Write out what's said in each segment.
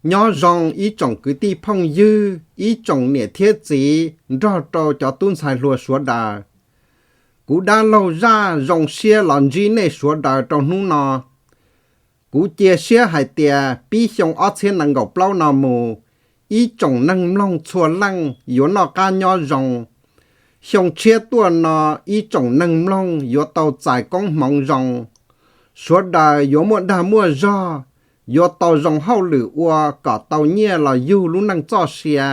Nyob zoo ib tsoom kwv tij phooj ywg, ib tsoom niam thiab txiv nrog rau cov tub ntxhais hluas sawv daws. Kuv dab laug zaj zoo siab los ntsib nej sawv daws rau hnub no. Kuv cia siab hais tias pib xyoo ob txhiab nees nkaum plaub no mus, ib tsoom neeg mloog txhua leej yuav noj qab nyob zoo. Xyoo tshiab tuaj no ib tsoom neeg mloog yuav tau txais koob hmoov zoo. Sawv daws yuav muaj dag muaj zog, yuav tau zoo hauj lwm ua kom tau nyiaj los yug lub neej txoj sia.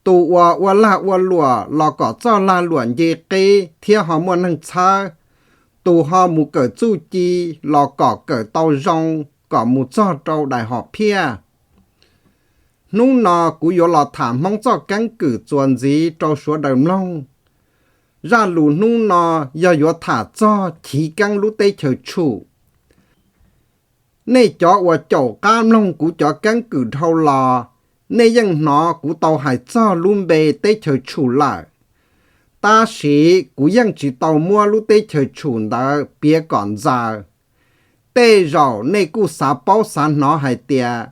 Tus uas ua lag ua luam los kom txoj lag luam nce qib thiab ho muaj neeg txhawb. Tus ho mus kawm txuj ci los kom kawm tau zoo, kom mus txog rau daim hom phiaj. Hnub no kuv yuav los tham Hmoob txoj keeb kwm txuas ntxiv rau sawv daws mloog. Zaj lus hnub no yog yuav tham txog chiv keeb lub teb chaws Tshum. Nej cov uas caum qab mloog kuv cov keeb kwm dhau los, nej yeej hnov kuv tau hais txog lub npe teb chaws Tshum lawm. Tab sis kuv yeej tsis tau muab lub teb chaws Tshum ntawd piav kom ntxaws. Tej zaum nej kuj xav paub xav hnov hais tias,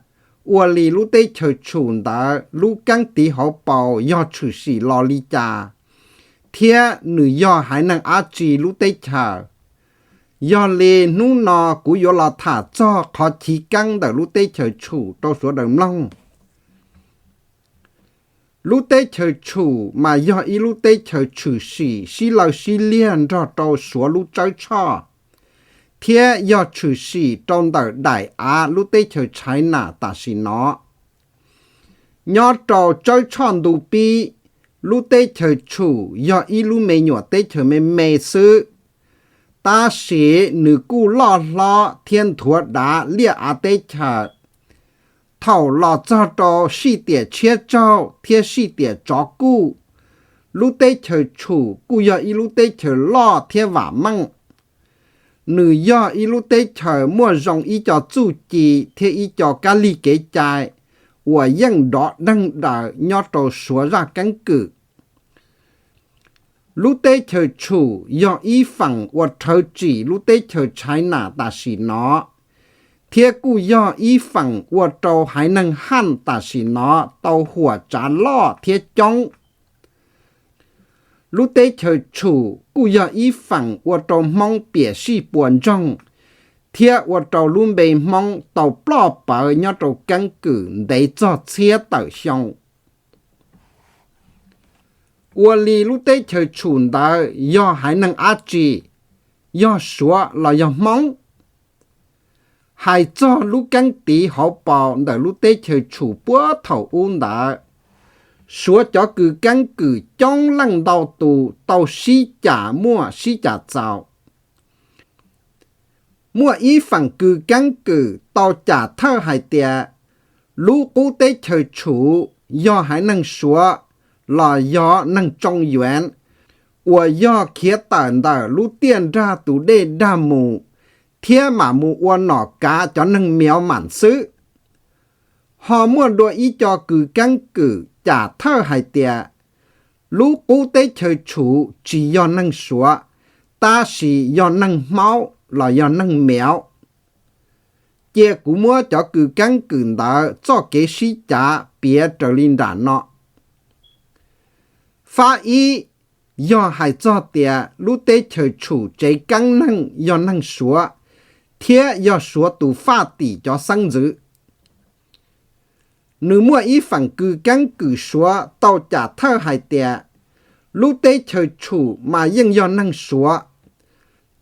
ua li lub teb chaws Tshum ntawd lub keeb tiv hauv paus yog tshwm sim los li cas, thiab nws yog haiv neeg dab tsi lub teb chaws. Yog li hnub no kuv yuav los tham txog qhov chiv keeb ntawm lub teb chaws Tshum rau sawv daws mloog. Lub teb chaws Tshum mas yog ib lub teb chaws tshwm sim sib lawj sib liag nrog rau Suav lub tsawb tshoj, thiab yog tshwm sim rau ntawm daim av lub teb chaws China tam sim no. Nyob rau tsawb tshoj ntu pib, lub teb chaws Tshum yog ib lub me nyuam teb chaws me me xwb, tab sis nws kuj loj hlob thiab nthuav dav liaj av teb chaws. Thaum los txog rau sij tiam tshiab tsaug thiab sij tiam tsov kuj, lub teb chaws Tshum kuj yog ib lub teb chaws loj thiab vam meej. Nws yog ib lub teb chaws muaj zoo ib co txuj ci thiab ib co kab lig kev cai uas yeej nrov deeg daws nyob rau Suav zaj keeb kwm. Lub teb chaws Tshum yog ib feem uas rhawv tsim lub teb chaws China tam sim no, thiab kuj yog ib feem ua rau haiv neeg Haj tam sim no tau huam tsav loj thiab coob. Lub teb chaws Tshum kuj yog ib feem ua rau Hmoob piam sij puas ntsoog, thiab ua rau lub npe Hmoob tau ploj pawv nyob rau keeb kwm ntev txog txhiab tawm xyoo. Ua li lub teb chaws Tshum ntawd yog haiv neeg dab tsi? Yog Suav los yog Hmoob? Hais txog lub keeb tiv hauv paus ntawm lub teb chaws Tshum puag thaum ub ntawd, Suav cov kws keeb kwm coob leej ntau tus tau sib cam muaj sib cam txaus. Muaj ib feem kws keeb kwm tau cam thawj hais tias, lub qub teb chaws Tshum yog haiv neeg Suav los yog neeg Tsoo Yuav uas yog khiav tawm ntawm lub tiaj nrag tus dej Dag Mus thiab mam mus ua nom kav cov neeg Miav Mam xwb. Ho muaj dua ib co kws keeb kwm cam thawj hais tias, lub qub teb chaws Tshum tsis yog neeg Suav, tab sis yog neeg Hmoob los yog neeg Miav. Cia kuv muab cov kws keeb kwm ntawd txoj kev sib cav piav raws li nram no. Fab ib yog hais txog tias lub teb chaws Tshum tsev keeb neeg yog neeg Suav, thiab yog Suav tus faj tim cov xeeb ntxwv. Nws muaj ib feem kws keeb kwm Suav tau cam thawj hais tias, lub teb chaws Tshum mas yeej yog neeg Suav.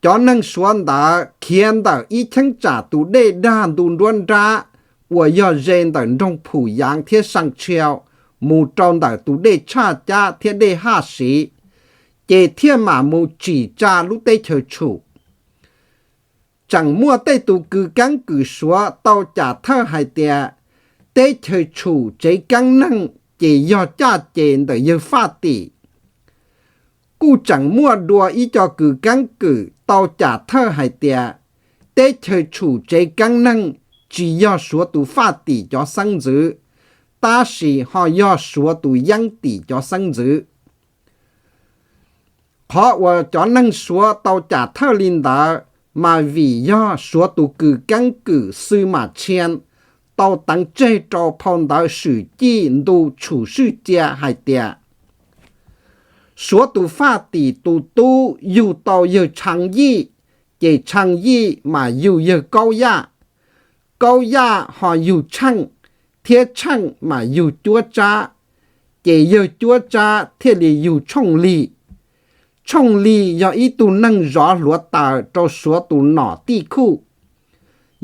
Cov neeg Suav ntawd khiav ntawm ib cheeb tsam tus dej Dag Ntu Nruab Nrab uas yog ze ntawm nroog Phum Yaav thiab San Tshiau mus rau ntawm tus dej Tshaj Cab thiab dej Haj Siv, ces thiaj mam mus tsim tsa lub teb chaws Tshum. Tseem muaj tej tus kws keeb kwm Suav tau cam thawj hais tias, teb chaws Tshum tsev keeb neeg ces yog caj ces ntawm yawg faj tim. Kuj tseem muaj dua ib co kws keeb kwm tau cam thawj hais tias, teb chaws Tshum tsev keeb neeg tsis yog Suav tus faj tim cov xeeb ntxwv, tab sis ho yog Suav tus yeeb tim cov xeeb ntxwv. Qhov uas cov neeg Suav tau cam thawj li ntawd mas vim yog Suav tus kws keeb kwm Xwm Mam Tshiab tau teev tseg rau phau ntawv Swm Cij ntu tshum swj cia hais tias, Suav tus faj tim tus tub yug tau yawg Tshee Yij, ces Tshee Yij mas yug yawg Kaub Yaj, Kaub Yaj ho yug Tsheej, thiab Tsheej mas yug Cuab Tsab, ces yawg Cuab Tsab thiaj li yug Tshooj Lig. Tshooj Lig yog ib tug neeg zov hluav taws rau Suav tus nom Tij Khuj.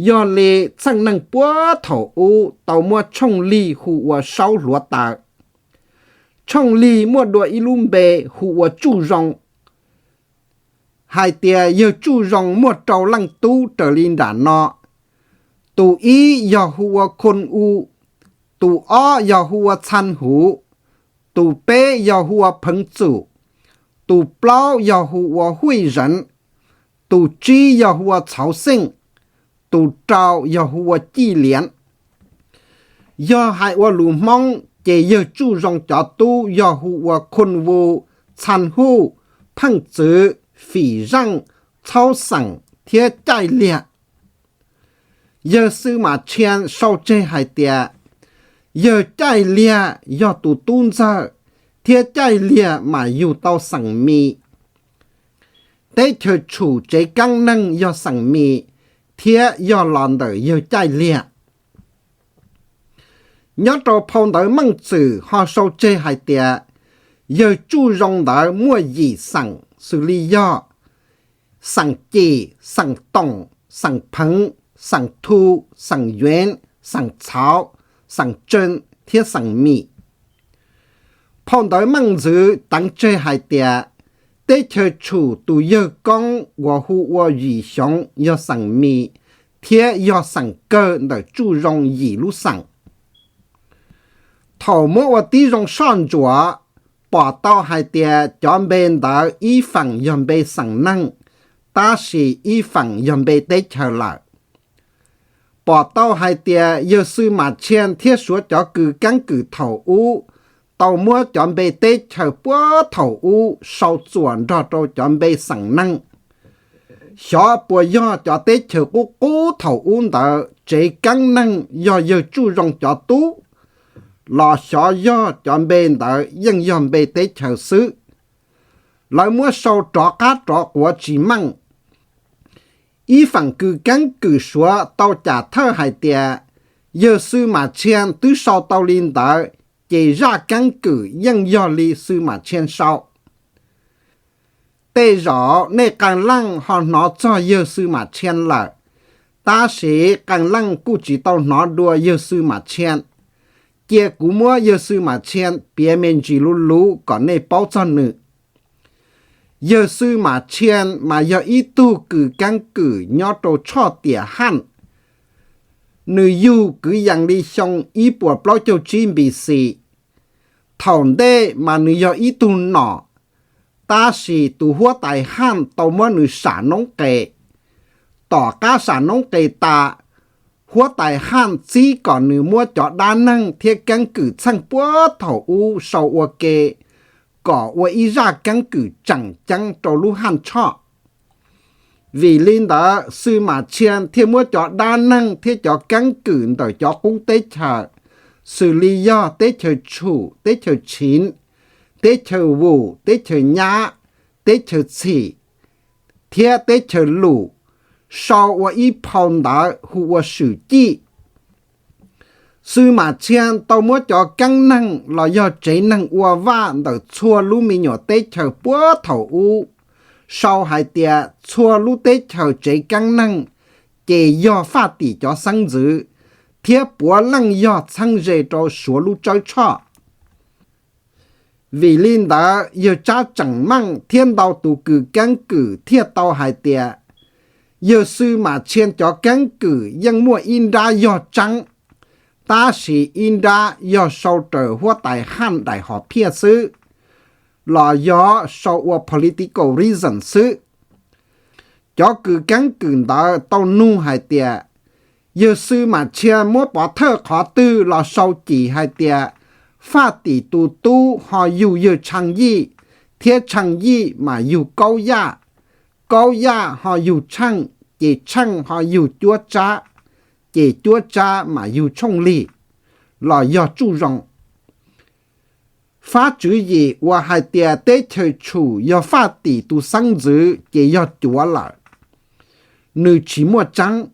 Yog li txheej neeg puag thaum ub tau muab Tshooj Lig hu ua Saub Hluav Taws. Tshooj Lig muaj dua ib lub npe hu ua Tsuj Zoo, hais tias yawg Tsuj Zoo muaj rau leej tub raws li nram no. Tus ib yog hu ua Khon U, tus ob yog hu ua Txhan Huv, tus peb yog hu ua Pheev Txum, tus plaub yog hu ua Huij Zeev, tus tsib yog hu ua Txhauv Xeej, tus rau yog hu ua Cij Liav. Yog hais ua lus Hmoob ces yawg Tsuj Zoo cov tub yog hu ua Khon Vu, Txhan Huj, Pheej Txwv, Fim Zeej, Txhauv Xeem thiab Caij Liag. Yawg Xwm Mas Tshian sau tseg hais tias yawg Caij Liag yog tus tub ntxawg, thiab Caij Liag mas yug tau xeem Mis. Teb chaws Tshum tsev keeb neeg yog xeem Mis thiab yog los ntawm yawg Caij Liag. Nyob rau phau ntawv Meej Txwm ho sau tseg hais tias yawg Tsuj Zoo ntawd muaj yim xeem xws li yog xeem Cim, xeem Toom, xeem Pheev, xeem Thu, xeem Yuev, xeem Txhauv, xeem Tsee thiab xeem Mim. Phau ntawv Meej Ntxwv teev tseg hais tias teb chaws Tshum tus yawg koob uas hu ua Yim Xyoov yog xeem Mis thiab yog xeem kawg ntawm Tsuj Zoo yim lub xeem. Thaum muab ua tib zoo soj ntsuam, pom tau hais tias cov npe ntawd ib feem yog npe xeem neeg, tab sis ib feem yog npe teb chaws lawm. Pom tau hais tias yawg Xwm Mas Tshian thiab Suav cov kws keeb kwm thaum ub tau muab cov npe teb chaws puag thaum ub sau txuas nrog rau cov npe xeem neeg. Xyov puas yog cov teb chaws qub qub thaum ub ntawd tsev keeb neeg yog yawg Tsuj Zoo cov tub, los xyov yog cov npe ntawd yeej yog npe teb chaws xwb. Lawv muab sau rov qab rov quav tsis meej. Ib feem kws keeb kwm Suav tau cam thawj hais tias yawg Xwm Mas Tshian twb sau tau li ntawd, ces zaj keeb kwm yeej yog li Xwm Mas Tshian sau. Tej zaum nej qee leej ho hnov txog yawg Xwm Mas Tshian lawm, tab sis qee leej kuj tsis tau hnov dua yawg Xwm Mas Tshian. Cia kuv muab yawg Xwm Mas Tshian piav me ntsis luv luv kom nej paub txog nws. Yawg Xwm Mas Tshian mas yog ib tug kws keeb kwm nyob rau tshoj tiam Haj. Nws yug kwv yees li xyoo ib puas plaub caug tsib B C. Thaum ntej mas nws yog ib tug nom, tab sis tus huab tais Haj tau muab nws sam noob qes. Tom qab sam noob qes tas, huab tais Haj txib kom nws muab cov dab neeg thiab keeb kwm txheej puag thaum ub sau ua ke, kom ua ib zaj keeb kwm tseem ceeb rau lub Haj tshoj. Vim li ntawd Xwm Mas Tshian thiaj muab cov dab neeg thiab cov keeb kwm ntawm cov qub teb chaws, xws li yog teb chaws Tshum, teb chaws Tshiv, teb chaws Vus, teb chaws Nyab, teb chaws Txhim thiab teb chaws Lus, sau ua ib phau ntawv hu ua Swm Cij. Xwm Mas Tshian tau muab cov keeb neeg los yog tsev neeg ua vaj ntawm txhua lub me nyuam teb chaws puag thaum ub sau hais tias txhua lub teb chaws tsev keeb neeg ces yog faj tim cov xeeb ntxwv, thiab puav leej yog txheeb ze rau Suav lub tsawb tshoj. Vim li ntawd yawg Tsab Tseem Meej thiab ntau tus kws keeb kwm thiaj tau hais tias yawg Xwm Mas Tshian cov keeb kwm yeej muaj ib nrab yog tseeb, tab sis ib nrab yog sau raws huab tais Haj daim hom phiaj xwb, los yog sau ua political reason xwb. Cov kws keeb kwm ntawd tau nug hais tias yawg Xwm Mas Tshian muab pov thawj qhov twg los sau cim hais tias faj tim tus tub ho yug yawg Tsheej Yij, thiab Tsheej Yij mas yug Kaub Yaj, Kaub Yaj ho yug Tsheej, ces Tsheej ho yug Cuab Tsab, ces cuab tsab mas yug tshooj lig los yog tsuj zoo. Fab tswv yim uas hais tias teb chaws tshum yog Faj Tim tus xeeb ntxwv ces yog cuav lawm. Nws tsis muaj tseeb.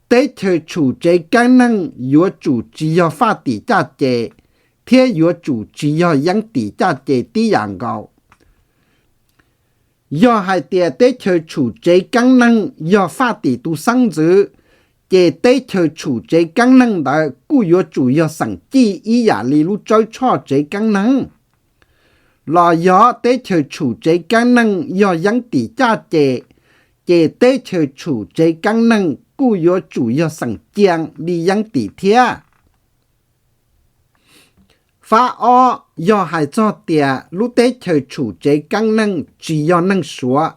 Teb chaws tshum tsev keeb neeg yuav tsum tsis yog Faj Tim caj ces, thiab yuav tsum tsis yog Yeeb Tim caj ces tib yam nkaus. Yog hais tias teb chaws tshum tsev keeb neeg yog Faj Tim tus xeeb ntxwv, ces teb chaws tshum tsev keeb neeg ntawd kuj yuav tsum yog xeem cij ib yam li lub Tsawb Tshoj tsev keeb neeg. Los yog teb chaws tshum tsev keeb neeg yog Yeeb Tim caj ces, ces teb chaws tshum tsev keeb neeg kuj yuav tsum yog xeem Cia li Yeeb Tim thiab. Fab ob yog hais txog tias lub teb chaws tshum tsev keeb neeg tsis yog neeg Suav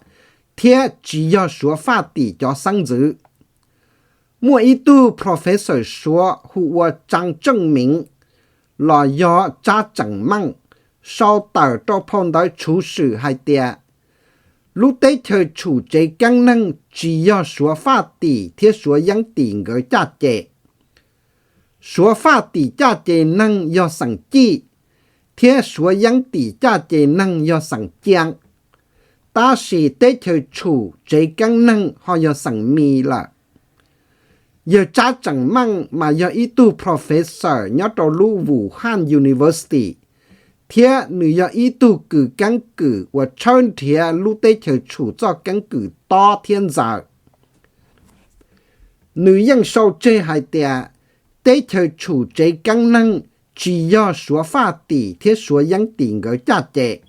thiab tsis yog Suav Faj Tim cov xeeb ntxwv. Muaj ib tug professor Suav hu ua Tsaa Tseej Meej los yog Tsab Tseem Meej sau tawm rau phau ntawv tshuv swm hais tias, lub teb chaws tshum tsev keeb neeg tsis yog Suav Faj Tim thiab Suav Yeeb Tim nkawd caj ces. Suav Faj Tim caj ces neeg yog xeem Cij, thiab Suav Yeeb Tim caj ces neeg yog xeem Cia. Tab sis teb chaws tshum tsev keeb neeg ho yog xeem Mis lawm. Yawg Tsab Tseem Meej mas yog ib tug professor nyob rau lub Wuhan University, thiab nws yog ib tug kws keeb kwm uas tshawb nrhiav lub teb chaws tshum txoj keeb kwm tob thiab ntxaws. Nws yeej sau tseg hais tias teb chaws tshum tsev keeb neeg tsis yog Suav Faj Tim thiab Suav Yeeb Tim nkawd caj ces.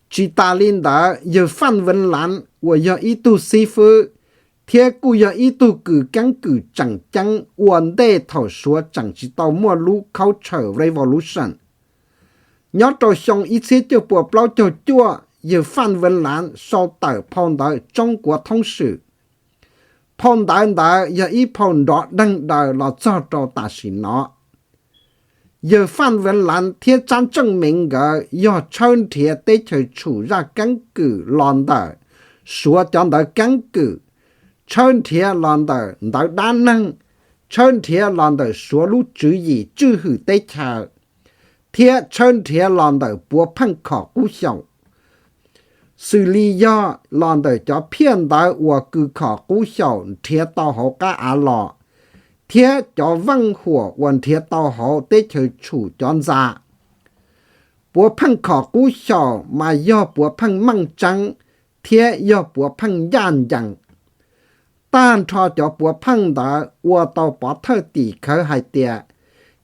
Tsis tas li ntawd, yawg Faj Veev Laav uas yog ib tug xib fwb thiab kuj yog ib tug kws keeb kwm tseem ceeb ua ntej thaum Suav tseem tsis tau muaj lub Cultural Revolution, nyob rau xyoo ib txhiab cuaj puas plaub caug cuaj, yawg Faj Veev Laav sau tawm phau ntawv Tsoob Kuav Thoob Swm. Phau ntawv ntawd yog ib phau nrov deeg daws los txog rau tam sim no. Yawg Faj Veev Laav thiab Tsab Tseej Meej nkawd yog tshawb nrhiav teb chaws tshum zaj keeb kwm los ntawm Suav cov ntawv keeb kwm, tshawb nrhiav los ntawm ntawv dab neeg, tshawb nrhiav los ntawm Suav lub tswv yim tswj hwm teb chaws, thiab tshawb nrhiav los ntawm puav pheej khom qub xyaum, xws li yog los ntawm cov phiaj ntawv uas kws khom qub xyaum nrhiav tau hauv qab av los, thiab cov veej huam uas nrhiav tau hauv teb chaws tshum cov ntxa. Puav pheej khom qub xyaum mas yog puav pheej meej tseeb thiab yog puav pheej ncaj ncees. Tag nrho cov puav pheej ntawd ua tau pov thawj tim khawv hais tias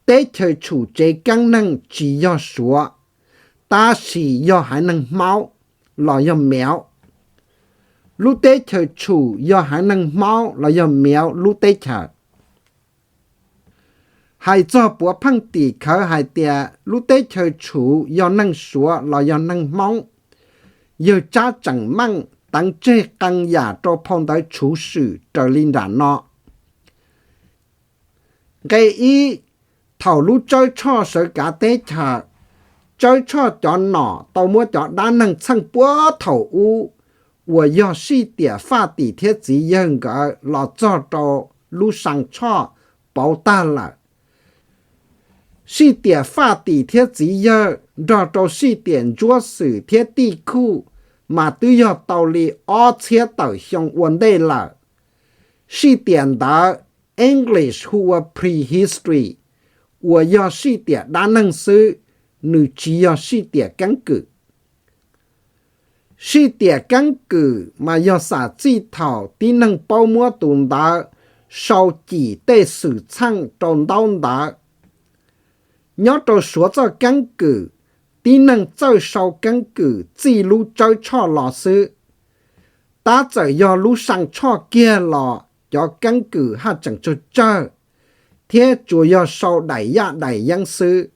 teb chaws tshum tsev keeb neeg tsis yog Suav, tab sis yog haiv neeg Hmoob los yog Mev. Lub teb chaws tshum yog haiv neeg Hmoob los yog Mev lub teb chaws. Hais txog puav pheej tim khawv hais tias lub teb chaws tshum yog neeg Suav los yog neeg Hmoob, yawg Tsab Tseem Meej teev tseg qee yam rau phau ntawv tshuv swm raws li nram no. Nqe ib, thaum lub Tsawb Tshoj sawv kav teb chaws, Tsawb Tshoj cov nom tau muab cov dab neeg txheej puag thaum ub uas yog Sij Tiam Faj Tim thiab txiv yawg nkawd los txog rau lub Saa Tshoj pauv tag lawm. Sij Tiam Faj Tim thiab txiv yawg nrog rau Sij Tiam Ntsuab Xwm thiab Tij Khuj mas twb yog tau li ob txhiab tawm xyoo ua ntej lawm. Sij Tiam ntawd English hu ua prehistory, uas yog Sij Tiam dab neeg xwb, nws tsis yog Sij Tiam keeb kwm. Sij Tiam keeb kwm mas yog xam txij thaum tib neeg paub muab tus ntawv sau cim tej xwm txheej rau ntaub ntawv. Nyob rau Suav txoj keeb kwm, tib neeg txawj sau keeb kwm txij lub Tsawb Tshoj los xwb. Tab txawm yog lub Saa Tshoj kiag los cov keeb kwm haj tseem tsawg tsawg, thiab tsuas yog sau daim yaj daim yeeb xwb.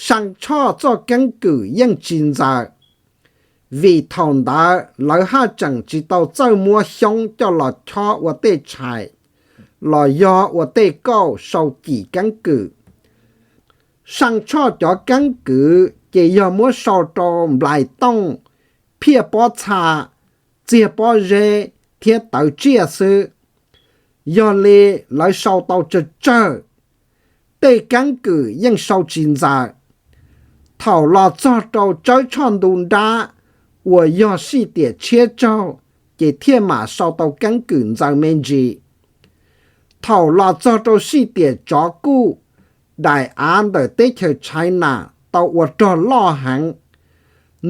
Saa Tshoj txoj keeb kwm yeej tsis ntxaws, vim thaum ntawd lawv haj tseem tsis tau txawj muab xyoob coj los chob ua tej tshais los yog ua tej kauj sau cim keeb kwm. Saa Tshoj cov keeb kwm ces yog muab sau rau nplais tooj, phiaj pob txha, txiag pob zeb thiab tawv tsiaj xwb. Yog li lawv sau tau tsawg tsawg, tej keeb kwm yeej sau tsis ntxaws. Thaum los txog rau Tsawb Tshoj Ntu Nrab uas yog sij tiam tshiab tsaug ces thiaj mam sau tau keeb kwm ntxaws me ntsis. Thaum los txog rau sij tiam tsov kuj, daim av ntawm teb chaws China tau ua rog loj heev,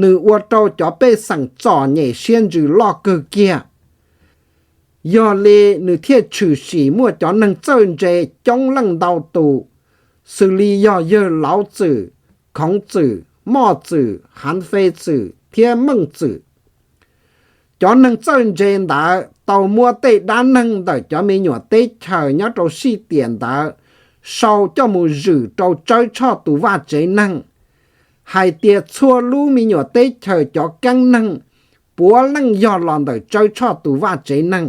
nws ua rau cov pej xeem txom nyem siab ntsws loj kawg kiag. Yog li nws thiaj tshwm sim muaj cov neeg txawj ntse coob leej ntau tus, xws li yog yawg Lauv Txwm, Khoov Txwm, Moj Txwm, Hav Fej Txwm thiab Meej Txwm. Cov neeg txawj ntse ntawd tau muab tej dab neeg ntawm cov me nyuam teb chaws nyob rau sij tiam ntawd sau coj mus zwm rau Tsawb Tshoj tus vaj tsev neeg, hais tias txhua lub me nyuam teb chaws cov keeb neeg puav leej yog los ntawm Tsawb Tshoj tus vaj tsev neeg,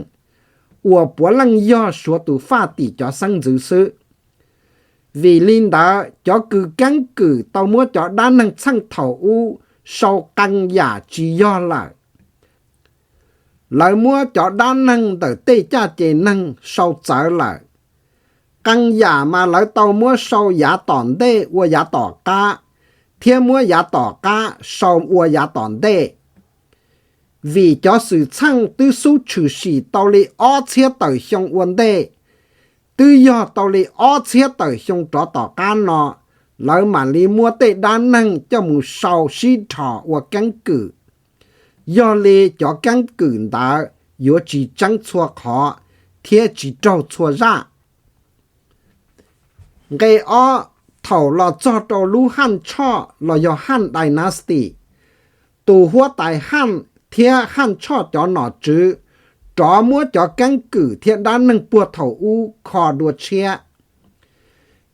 uas puav leej yog Suav tus faj tim cov xeeb ntxwv xwb. Vim li ntawd, cov kws keeb kwm tau muab cov dab neeg txheej thaum ub sau qee yam tsis yog lawm. Lawv muab cov dab neeg ntawm tej caj ces neeg sau txawv lawm. Qee yam mas lawv tau muab sau yav tom ntej ua yav tom qab, thiab muab yav tom qab sau ua yav tom ntej. Vim cov xwm txheej twb xub tshwm sim tau li ob txhiab tawm xyoo ua ntej, twb yog tau li ob txhiab tawm xyoo rov tom qab no, lawv mam li muab tej dab neeg coj mus sau sib dhos ua keeb kwm. Yog li cov keeb kwm ntawd yuav tsis tseeb txhua qhov thiab tsis raug txhua zaj. Nqe ob, thaum los txog rau lub Haj Tshoj los yog Haj Dynasty, tus huab tais Haj thiab Haj Tshoj cov nom tswv rov muab cov keeb kwm thiab dab neeg puag thaum ub kho dua tshiab.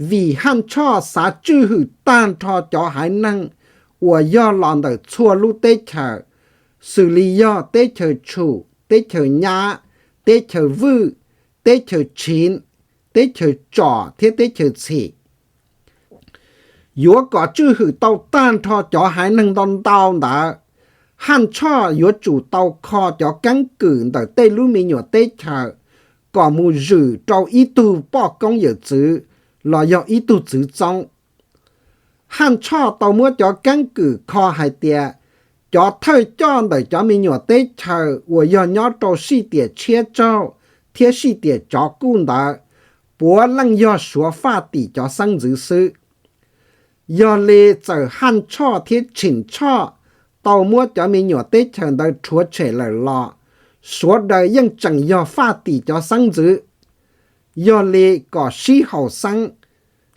Vim Haj Tshoj xav tswj hwm tag nrho cov haiv neeg uas yog los ntawm txhua lub teb chaws, xws li yog teb chaws Tshum, teb chaws Nyab, teb chaws Vwj, teb chaws Tshiv, teb chaws Tsom thiab teb chaws Txhim. Yuav kom tswj hwm tau tag nrho cov haiv neeg ntau ntau ntawd, Haj Tshoj yuav tsum tau kho cov keeb kwm ntawm tej lub me nyuam teb chaws kom mus zwm rau ib tug poj koob yawm txwv los yog ib tug txwv txoob. Haj Tshoj tau muab cov keeb kwm kho hais tias cov thawj coj ntawm cov me nyuam teb chaws uas yog nyob rau sij tiam tshiab tsaug thiab sij tiam tsov kuj ntawd puav leej yog Suav faj tim cov xeeb ntxwv xwb. Yog li txawm Haj Tshoj thiab Tshim Tshoj tau muab cov me nyuam teb chaws ntawd rhuav tshem lawm los, suav daws yeej tseem yog faj tim cov xeeb ntxwv. Yog li kom sib haum xeeb,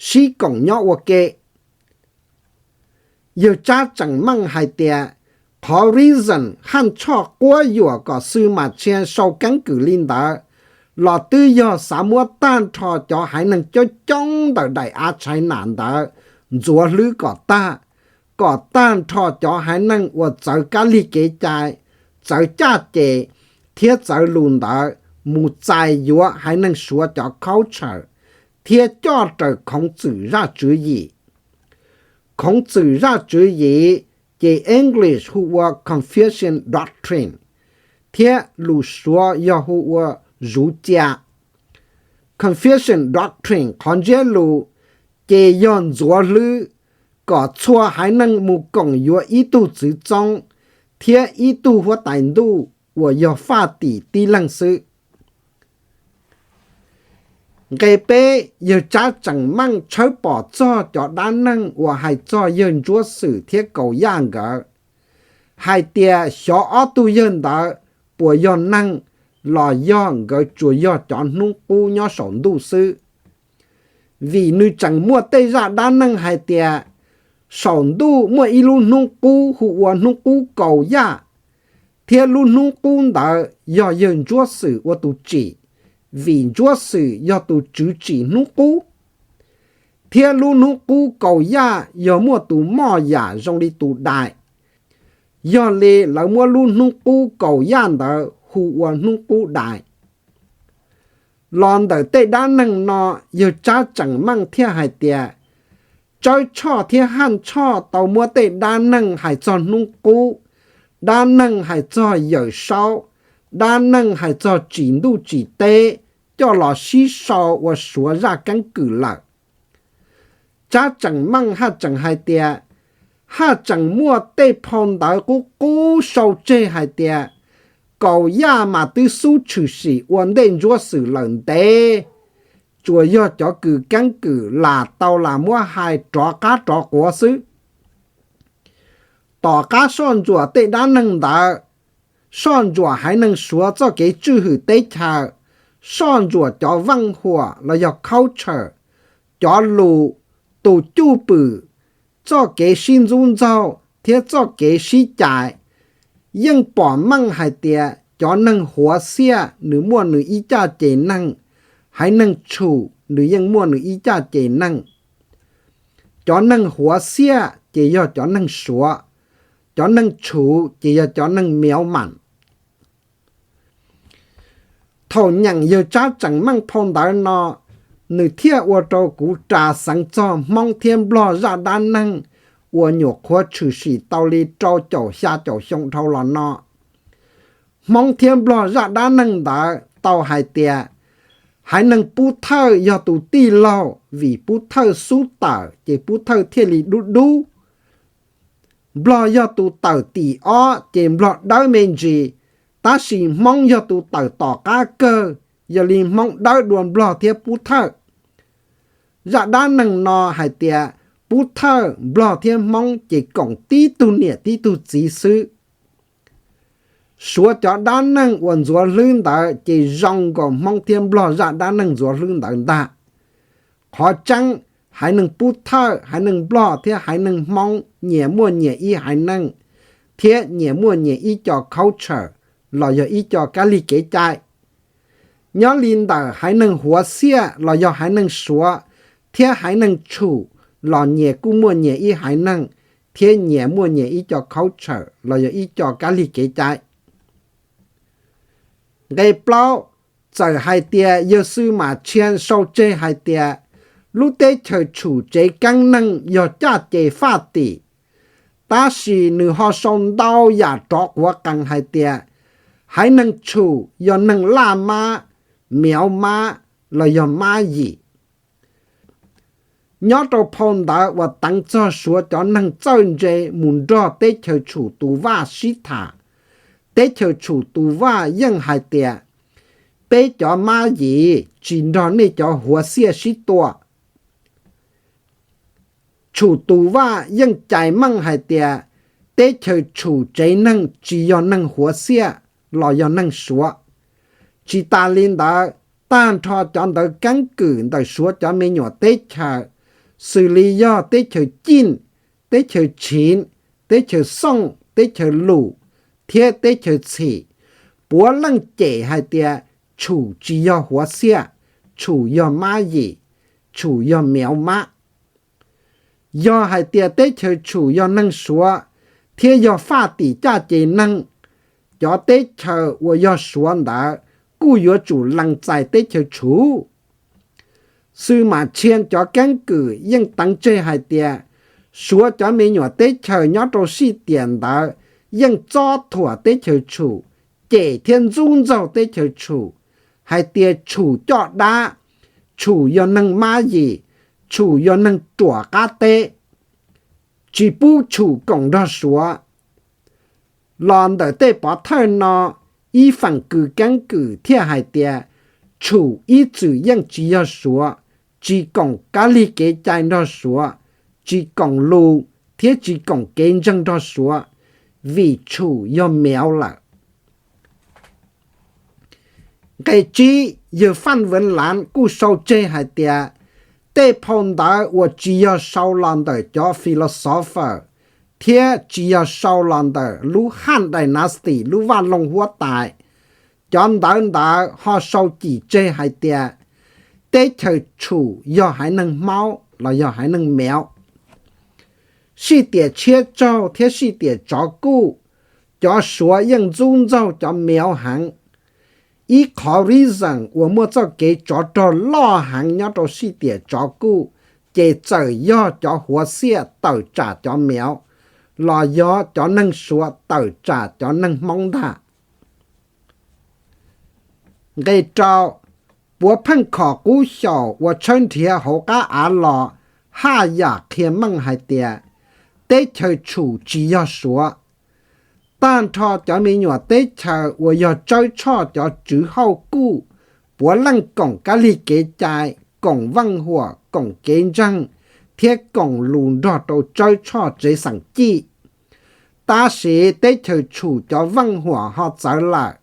sib koom nyob ua ke. Yawg Tsab tseem meej hais tias qhov reason Haj Tshoj quab yuam kom Xwm Mas Tshia sau keeb kwm li ntawd los twb yog xav muab tag nrho cov haiv neeg coob coob ntawm daim av China ntawd ntxuav hlwb kom tag, kom tag nrho cov haiv neeg uas txawv kab lig kev cai, txawv caj ces thiab txawv lus ntawd mus txais yuav haiv neeg Suav cov culture thiab coj raws Khoov Txwm zaj tswv yim. Khoov Txwm zaj tswv yim ces English hu ua Confucian Doctrine, thiab lus Suav yog hu ua Zuv Cia. Confucian Doctrine qhov ntsiab lus ces yog ntxuav hlwb kom txhua haiv neeg mus koom yuav ib tug txwv txoob thiab ib tug huab tais ntuj uas yog faj tim tib leeg xwb. Nqe peb, yawg Tsab tseem meej tshawb pom txog cov dab neeg uas hais txog yawg Ntsuab Xwm thiab Kaus Yaj nkawd, hais tias xyov ob tug yawg ntawd puas yog neeg los yog nkawd tsuas yog cov hnub qub nyob saum ntuj xwb. Vim nws tseem muaj tej zaj dab neeg hais tias saum ntuj muaj ib lub hnub qub hu ua hnub qub Kaus Yaj, thiab lub hnub qub ntawd yog yawg Ntsuab Xwm ua tus tsim, vim Ntsuab Xwm yog tus tswv tsim hnub qub, thiab lub hnub qub Kaus Yaj yog muaj tus moj yam zoo li tus dais. Yog li lawv muab lub hnub qub Kaus Yaj ntawd hu ua hnub qub dais. Los ntawm tej dab neeg no, yawg Tsab tseem meej thiaj hais tias Tsawb Tshoj thiab Haj Tshoj tau muab tej dab neeg hais txog hnub qub, dab neeg hais txog Yawm Saub, dab neeg hais txog tsim ntuj tsim teb, coj los sib sau ua Suav zaj keeb kwm lawm. Tsab tseem meej haj tseem hais tias, haj tseem muaj tej phau ntawv qub qub sau tseg hais tias, Kaus Yaj mas twb xub tshwm sim ua ntej ntsuab xwm lawm ntev, tsuas yog cov kws keeb kwm lam tau lam muab hais rov qab rov quav xwb. Tom qab soj ntsuam tej dab neeg ntawd, soj ntsuam haiv neeg Suav txoj kev tswj hwm teb chaws, soj ntsuam cov veej huam los yog culture, cov lus, tus cwj pwm, txoj kev sib ntxub ntxaug thiab txoj kev sib cais, yeej pom meej hais tias cov neeg Huav Xiaj nws muaj nws ib caj ces neeg, haiv neeg Tshum nws yeej muaj nws ib caj ces neeg. Cov neeg Huav Xiaj ces yog cov neeg Suav, cov neeg Tshum ces yog cov neeg Mev Mam. Thaum nyeem yawg Tsab Tseem Meej phau ntawv no, nws thiaj ua rau kuv ras xeev txog Hmoob thiab Nplog zaj dab neeg uas nyuam qhuav tshwm sim tau li rau caum xya caum xyoo dhau los no. Hmoob thiab Nplog zaj dab neeg ntawd tau hais tias, haiv neeg Pub Thawj yog tus tij laug vim Pub Thawj xub tawm ces Pub Thawj thiaj li dub dub. Nplog yog tus tawm tim ob ces Nplog dawb me ntsis, tab sis Hmoob yog tus tawm tom qab kawg, yog li Hmoob dawb dua Nplog thiab Pub Thawj. Zaj dab neeg no hais tias Pub Thawj, Nplog thiab Hmoob ces koom tib tug niam tib tug txiv xwb. Suav cov dab neeg uas ntxuav hlwb ntawd ces zoo nkaus Hmoob thiab Nplog zaj dab neeg ntxuav hlwb ntawd ntag. Qhov tseeb, haiv neeg Pub Thawj, haiv neeg Nplog thiab haiv neeg Hmoob nyias muaj nyias ib haiv neeg, thiab nyias muaj nyias ib co culture los yog ib co kab lig kev cai. Nyob li ntawm haiv neeg Huav Xiaj los yog haiv neeg Suav thiab haiv neeg Tshum los nyias kuj muaj nyias ib haiv neeg, thiab nyias muaj nyias ib co culture los yog ib co kab lig kev cai. Nqe plaub, txawm hais tias yawg Xwm Mam Tshiab sau tseg hais tias lub teb chaws Tshum tsev keeb neeg yog caj ces faj tim, tab sis nws ho sau ntau yam rov quav qees hais tias haiv neeg Tshum yog neeg Laj Mab, Mev Mab los yog Mab Yim. Nyob rau phau ntawv uas teev txog Suav cov neeg txawj ntse mus nrog teb chaws Tshum tus vaj sib tham, teb chaws Tshum tus vaj yeej hais tias peb cov Mab Yim tsis nrog nej cov Huav Xiaj sib tua. Tshum tus vaj yeej cais meej hais tias teb chaws Tshum tsev neeg tsis yog neeg Huav Xiaj los yog neeg Suav. Tsis tas li ntawd, tag nrho cov ntawv keeb kwm ntawm Suav cov me nyuam teb chaws, xws li yog teb chaws Cij, teb chaws Tshiv, teb chaws Xooj, teb chaws Lus thiab teb chaws Txhim, puav leej cem hais tias Tshum tsis yog Huav Xiaj, Tshum yog Mab Yim, Tshum yog Mev Mab. Yog hais tias teb chaws Tshum yog neeg Suav thiab yog faj tim caj ces neeg, cov teb chaws uas yog Suav ntawd kuj yuav tsum lees txais teb chaws Tshum. Xwm Mam Tshiab cov keeb kwm yeej teev tseg hais tias Suav cov me nyuam teb chaws nyob rau sij tiam ntawd yeej txob thuam teb chaws Tshum, cem thiab ntxub ntxaug teb chaws Tshum, hais tias Tshum coj dab, Tshum yog neeg Mab Yim, Tshum yog neeg ruam qab teb, tsis pub Tshum koom nrog Suav. Los ntawm tej pov thawj no, ib feem kws keeb kwm thiaj hais tias Tshum ib txwm yeej tsis yog Suav, tsis koom kab lig kev cai nrog Suav, tsis koom lus thiab tsis koom kev ntseeg nrog Suav, vim Tshum yog Mev lawm. Nqe tsib, yawg Faj Vev Lav kuj sau tseg hais tias tej phau ntawv uas tsis yog sau los ntawm cov philosopher thiab tsis yog sau los ntawm lub Han Dynasty lub vaj loog huab tais, cov ntawv ntawd ho sau cim tseg hais tias teb chaws Tshum yog haiv neeg Hmoob los yog haiv neeg Mev. Sij tiam tshiab tsaug thiab sij tiam tsov kuj, cov Suav yeej ntxub ntxaug cov Mev heev. Ib qhov reason uas muaj txoj kev tsov rog loj heev nyob rau sij tiam tsov kuj ces txawm yog cov Huav Xiaj tawm tsam cov Mev los yog cov neeg Suav tawm tsam cov neeg Hmoob ntag. Nqe rau, Puav pheej khom qub xyaum uas tshawb nrhiav hauv qab av los haj yam qhia meej hais tias teb chaws Tshum tsis yog Suav. Tag nrho cov me nyuam teb chaws uas yog Tsawb Tshoj cov tswv hauj kuj puav leej koom kab lig kev cai, koom veej huam, koom kev ntseeg thiab koom lus nrog rau Tsawb Tshoj tsev xeem cij. Tab sis teb chaws Tshum cov veej huam ho txawv lawm.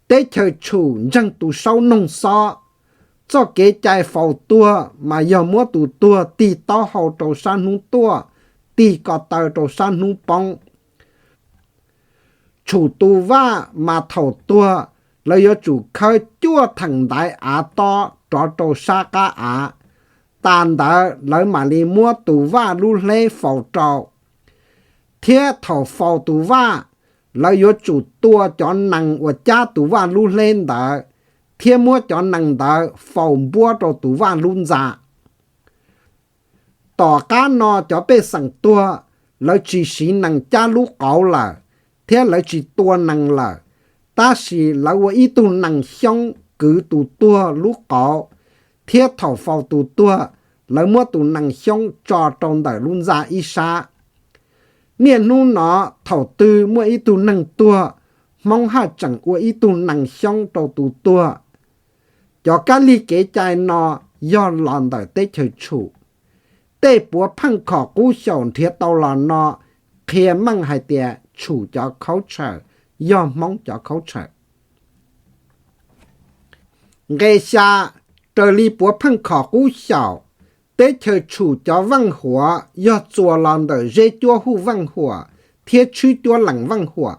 Teb chaws Tshum ntseeg tus saub noog xob, txoj kev cai faus tuag mas yog muab tus tuag tig taub hau rau sab hnub tuaj, tig ko taw rau sab hnub poob. Tshum tus vaj mas thaum tuag, lawv yuav tsum khawb cuaj theem ntaiv av tob rov rau sab qab av. Tas ntawd lawv mam li muab tus vaj lub hleb faus rau. Thiab thaum faus tus vaj, lawv yuav tsum tua cov nees uas cab tus vaj lub hleb ntawd, thiab muab cov nees ntawd faus npuab rau tus vaj lub ntxa. Tom qab no cov pej xeem tuag, lawv tsis siv nees cab lub qauv lawm, thiab lawv tsis tua nees lawm, tab sis lawv ua ib tug nees xyoob kwv tus tuag lub qauv, thiab thaum faus tus tuag, lawv muab tus nees xyoob tso rau ntawm lub ntxa ib sab. Niaj hnub no, thaum twg muaj ib tug neeg tuag, Hmoob haj tseem ua ib tug nees xyoob rau tus tuag. Cov kab lig kev cai no yog los ntawm teb chaws Tshum. Tej puav pheej khom qub xyaum nrhiav tau los no qhia meej hais tias Tshum cov culture yog Hmoob cov culture. Nqe xya, raws li puav pheej khom qub xyaum, teb chaws Tshum cov veej huam yog txuas los ntawm zeb cuab huj veej huam thiab tshwb cuab lees veej huam.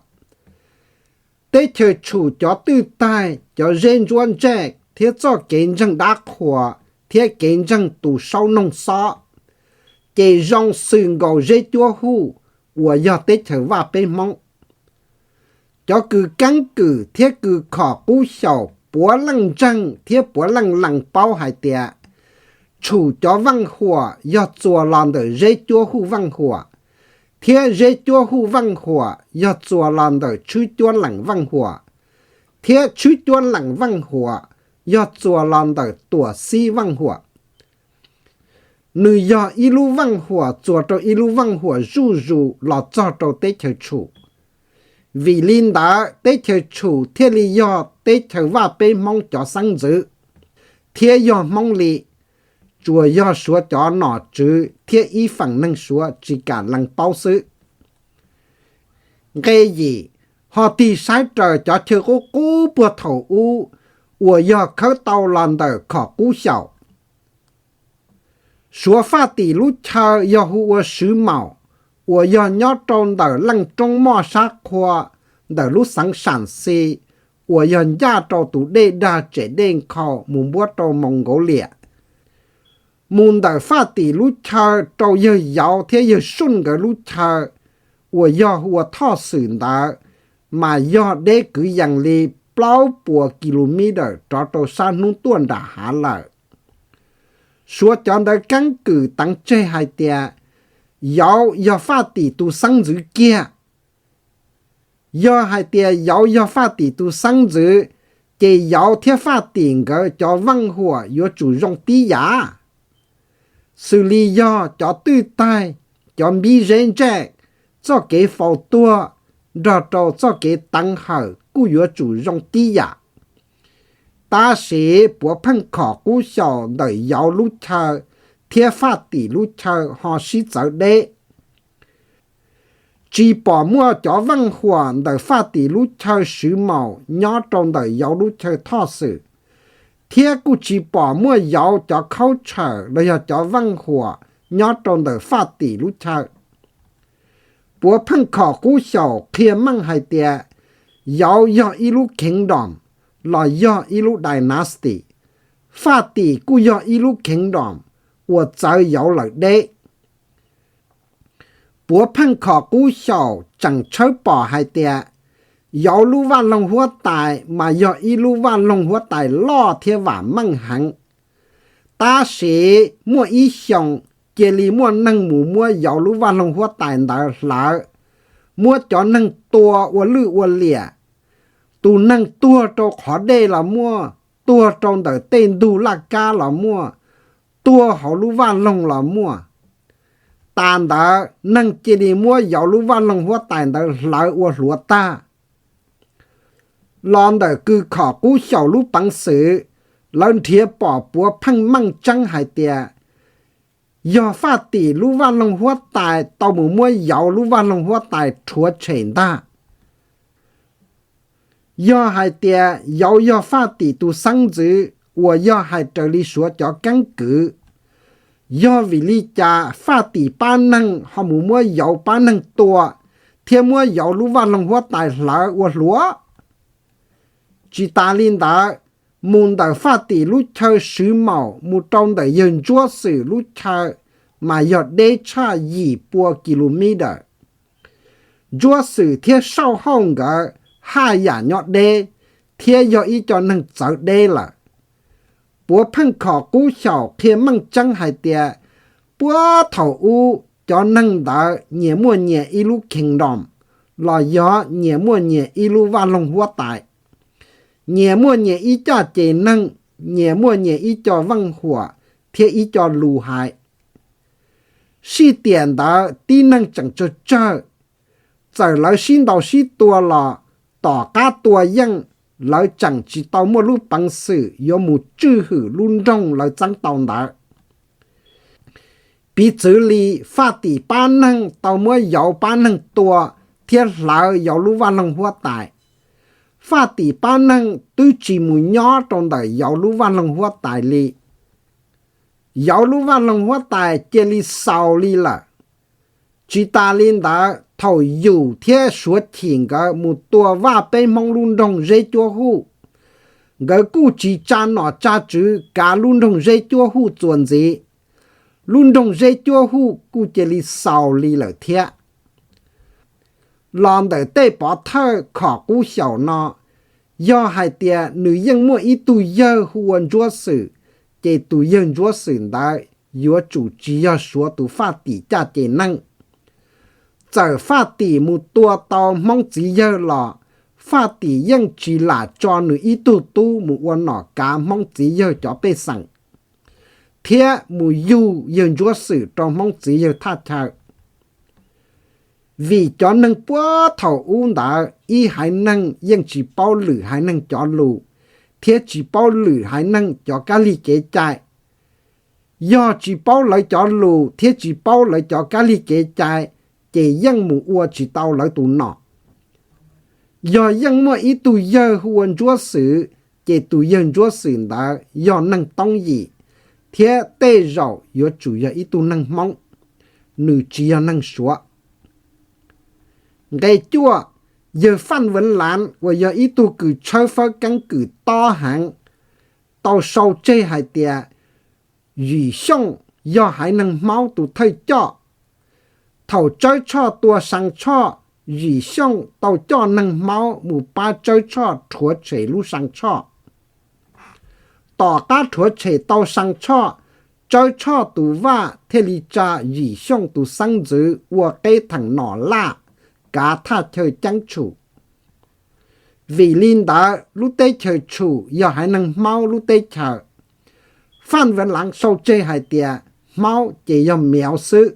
Teb chaws Tshum cov twj taig, cov zeb ntsuab ntsej thiab txoj kev ntseeg dab qhuas thiab kev ntseeg tus saub noog xob, ces zoo xws nkaus zeb cuab huj uas yog teb chaws Vaj Peb Hmoob. Cov kws keeb kwm thiab kws khom qub xyaum puav leej ntseeg thiab puav leej lees paub hais tias Tshum cov veej huam yog txuas los ntawm zeb cuab huj veej huam, thiab zeb cuab huj veej huam yog txuas los ntawm tshwb cuab lees veej huam, thiab tshwb cuab lees veej huam yog txuas los ntawm tuam xib veej huam. Nws yog ib lub veej huam txuas rau ib lub veej huam zuj zus los txog rau teb chaws Tshum. Vim li ntawd teb chaws Tshum thiaj li yog teb chaws Vaj Peb Hmoob cov xeeb ntxwv, thiab yog Hmoob li, tsuas yog Suav cov nom tswv thiab ib feem neeg Suav tsis kam lees paub xwb. Nqe yim, ho tig saib raws cov chaw qub qub puag thaum ub uas yog khawb tau los ntawm khom qub xyaum. Suav Faj Tim lub chaw yog hu ua Swv Maum, uas yog nyob rau ntawm Leej Roob Moj sab qhua ntawm lub xeev Sam Xis, uas yog ncaj rau tus dej dag Tsem Dej Nkhaus mus npuab rau Moos Nkaus Liam. Mus ntawm Faj Tim lub chaw rau yawg Yauv thiab yawg Suj nkawd lub chaw, uas yog hu ua Thoj Xwm ntawd, mas yog deb kwv yees li plaub puas kilometer rov rau sab hnub tuaj nram hav lawm. Suav cov ntawv keeb kwm teev tseg hais tias Yauv yog Faj Tim tus xeeb ntxwv kiag. Yog hais tias Yauv yog Faj Tim tus xeeb ntxwv, ces Yauv thiab Faj Tim nkawd cov veej huam yuav tsum zoo tib yam. Xws li yog cov twj taig, cov npib zeb ntsej, txoj kev faus tuag, nrog rau txoj kev teev hawm kuj yuav tsum zoo tib yam. Tab sis puav pheej khom qub xyaum ntawm Yauv lub chaw thiab Faj Tim lub chaw ho sib txawv deb. Tsis pom muaj cov veej huam ntawm Faj Tim lub chaw Swv Maum nyob rau ntawm Yauv lub chaw Thoj Xwm, thiab kuj tsis pom muaj Yauv cov khaub tshawm los yog cov veej huam nyob rau ntawm Faj Tim lub chaw. Puav pheej khom qub xyaum qhia meej hais tias Yauv yog ib lub kingdom los yog ib lub dynasty. Faj Tim kuj yog ib lub kingdom uas txawv Yauv lawm deb. Puav pheej khom qub xyaum tseem tshawb pom hais tias Yauv lub vaj loog huab tais mas yog ib lub vaj loog huab tais loj thiab vam meej heev. Tab sis muaj ib xyoos cia li muaj neeg mus muab Yauv lub vaj loog huab tais ntawd hlawv, muab cov neeg tua ua lwj ua liam. Tus neeg tuag rau qhov dej los muaj, tuag rau ntawm tej ntug laj kab los muaj, tuag hauv lub vaj loog los muaj. Tas ntawd neeg cia li muab yauv lub vaj loog huab tais ntawd hlawv ua hluav tag. Los ntawm kws khom qub xyaum lub peev xwm, lawv nrhiav pom puav pheej meej tseeb hais tias yog Faj Tim lub vaj loog huab tais tau mus muab yauv lub vaj loog huab tais rhuav tshem ntag. Yog hais tias yauv yog Faj Tim tus xeeb ntxwv uas yog hais raws li Suav cov keeb kwm, yog vim li cas Faj Tim pab neeg ho mus muab yauv pab neeg tua thiab muab yauv lub vaj loog huab tais hlawv ua hluav? Tsis tas li ntawd, mus ntawm Faj Tim lub chaw Swv Maum mus rau ntawm yawg Ntsuab Xwm lub chaw mas yog deb tshaj yim pua ki lu mi dawm. Ntsuab Xwm thiab Sauj Hauj nkawd haj yam nyob deb thiab yog ib co neeg txawv deb lawm. Puav pheej khom qub xyaum qhia meej tseeb hais tias puag thaum ub cov neeg ntawd nyias muaj nyias ib lub kingdom los yog nyias muaj nyias ib lub vaj loog huab tais, nyias muaj nyias ib caj ces neeg, nyias muaj nyias ib co veej huam thiab ib co lus hais. Sij tiam ntawd tib neeg tseem tsawg tsawg, txawm lawv sib ntaus sib tua los tom qab tua yeej, lawv tseem tsis tau muaj lub peev xwm yuav mus tswj hwm lub nroog lawv txeeb tau ntawd. Piv txwv li Faj Tim pab neeg tau muab yauv pab neeg tua thiab hlawv yauv lub vaj loog huab tais, Faj Tim pab neeg twb tsis mus nyob rau ntawm yauv lub vaj loog huab tais li. Yauv lub vaj loog huab tais cia li xaus li lawm. Tsis tas li ntawd, thaum Yus thiab Suav Chim nkawd mus tua Vaj peb Hmoob lub nroog Zeb Cuab Huj, nkawd kuj tsis tsa nom tsa tswv kav lub nroog Zeb Cuab Huj txuas ntxiv. Lub nroog Zeb Cuab Huj kuj cia li xaus li lawm thiab. Los ntawm tej pov thawj khom qub xyaum no, yog hais tias nws yeej muaj ib tug yawg hu ua Ntsuab Xwm, ces tus yawg Ntsuab Xwm ntawd yuav tsum tsis yog Suav tus Faj Tim caj ces neeg. Txawm Faj Tim mus tua tau Hmoob txiv yawg los Faj Tim yeej tsis lam tso nws ib tug tub mus ua nom kav Hmoob txiv yawg cov pej xeem thiab mus yug yawg Ntsuab Xwm rau Hmoob txiv yawg thaj chaw. Vim cov neeg puag thaum ub ntawd ib haiv neeg yeej tsis paub lwm haiv neeg cov lus thiab tsis paub lwm haiv neeg cov kab lig kev cai. Yog tsis paub lawv cov lus thiab tsis paub lawv cov kab lig kev cai, ces yeej mus ua tsis tau lawv tus nom. Yog yeej muaj ib tug yawg hu ua Ntsuab Xwm, ces tus yawg Ntsuab Xwm ntawd yog neeg Toob Yim, thiab tej zaum yuav tsum yog ib tug neeg Hmoob, nws tsis yog neeg Suav. Nqe cuaj, yawg Faj Vev Lav uas yog ib tug kws tshawb fawb keeb kwm tob heev, tau sau tseg hais tias Yim Xyooj yog haiv neeg Hmoob tus thawj coj. Thaum Tsawb Tshoj tua Saa Tshoj, Yim Xyooj tau coj neeg Hmoob mus pab Tsawb Tshoj rhuav tshem lub Saa Tshoj. Tom qab rhuav tshem tau Saa Tshoj, Tsawb Tshoj tus vaj thiaj li tsa Yim Xyooj tus xeeb ntxwv ua qeb theem nom laj kav thaj chaw ceeb tshum. Vim li ntawd lub teb chaws Tshum yog haiv neeg Hmoob lub teb chaws. Faj Vev Lav sau tseg hais tias Hmoob ces yog Mev xwb.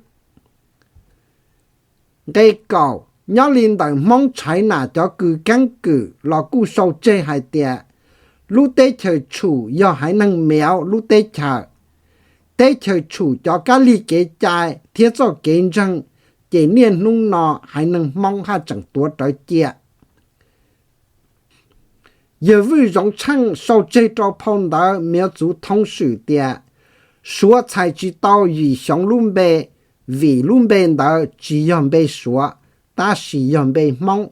Nqe kaum, nyob li ntawm Hmoob Tshaiv Nam cov kws keeb kwm los kuj sau tseg hais tias lub teb chaws Tshum yog haiv neeg Mev lub teb chaws. Teb chaws Tshum cov kab lig kev cai thiab txoj kev ntseeg ces niaj hnub no haiv neeg Hmoob haj tseem tuav rawv cia. Yawg Vwj Zoov Tsheej sau tseg rau phau ntawv Mev Txuv Thoob Swm tias Suav txhais tsis tau Yim Xyoov lub npe, vim lub npe ntawd tsis yog npe Suav, tab sis yog npe Hmoob.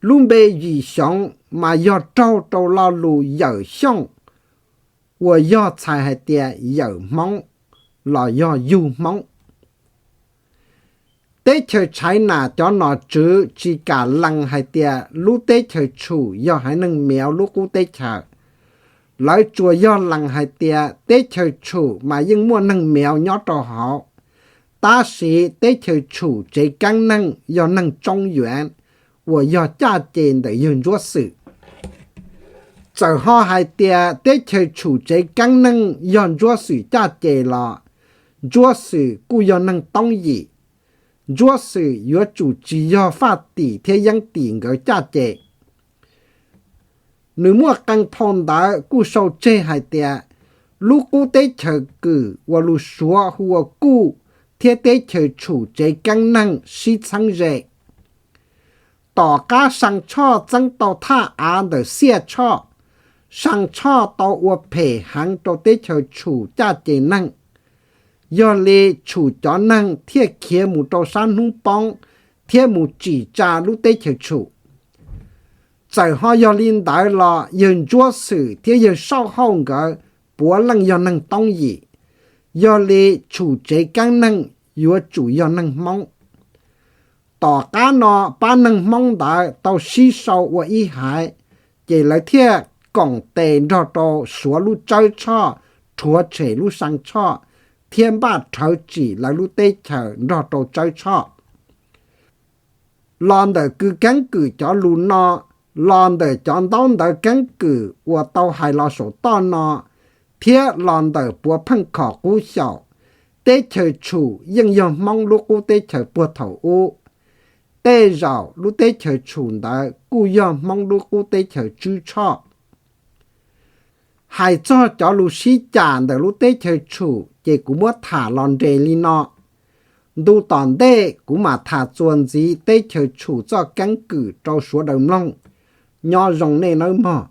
Lub npe Yim Xyoov mas yog raug rau lo lus Yawm Xyooj, uas yog txhais hais tias yawm Hmoob los yog yug Hmoob. Teb chaws Tshaiv Nam cov nom tswv tsis kam lees hais tias lub teb chaws Tshum yog haiv neeg Mev lub qub teb chaws. Lawv tsuas yog lees hais tias teb chaws Tshum mas yeej muaj neeg Mev nyob rau hauv, tab sis teb chaws Tshum tsev keeb neeg yog neeg Tsoob Yuav uas yog caj ces ntawm yawg Ntsuab Xwm. Txawm ho hais tias teb chaws Tshum tsev keeb neeg yog Ntsuab Xwm caj ces los, Ntsuab Xwm kuj yog neeg Toob Yim. Ntsuab Xwm yuav tsum tsis yog Faj Tim thiab Yeeb Tim nkawd caj ces. Nws muaj qee phau ntawv kuj sau tseg hais tias lub qub teb chaws Kwm uas lus Suav hu ua Kuj thiab teb chaws Tshum tsev keeb neeg sib txheeb ze. Tom qab Saa Tshoj txeeb tau thaj av ntawm Xiaj Tshoj, Saa Tshoj tau ua phem heev rau teb chaws Tshum caj ces neeg. Yog li Tshum cov neeg thiaj khiav mus rau sab hnub poob thiab mus tsim tsa lub teb chaws Tshum. Txawm ho yog li ntawd los yawg Ntsuab Xwm thiab yawg Saub Hauj nkawd puav leej yog neeg Toob Yim, yog li Tshum tsev keeb neeg yuav tsum yog neeg Hmoob. Tom qab no pab neeg Hmoob ntawd tau sib sau ua ib haiv, ces lawv thiaj koom tes nrog rau Suav lub Tsawb Tshoj rhuav tshem lub Saa Tshoj thiab npaj rhawv tsim lawv lub teb chaws nrog rau Tsawb Tshoj. Los ntawm kws keeb kwm cov lus no, los ntawm cov ntaub ntawv keeb kwm uas tau hais los saum toj no, thiab los ntawm puav pheej khom qub xyaum, teb chaws Tshum yeej yog Hmoob lub qub teb chaws puag thaum ub. Tej zaum lub teb chaws Tshum ntawd kuj yog Hmoob lub qub teb chaws Tswb Tshoj. Hais txog cov lus sib cam ntawm lub teb chaws Tshum ces kuv muab tham los nres li no. Ntu tom ntej kuv mam tham txuas ntxiv teb chaws Tshum txoj keeb kwm rau sawv daws mloog. Nyob zoo nej nawb mog.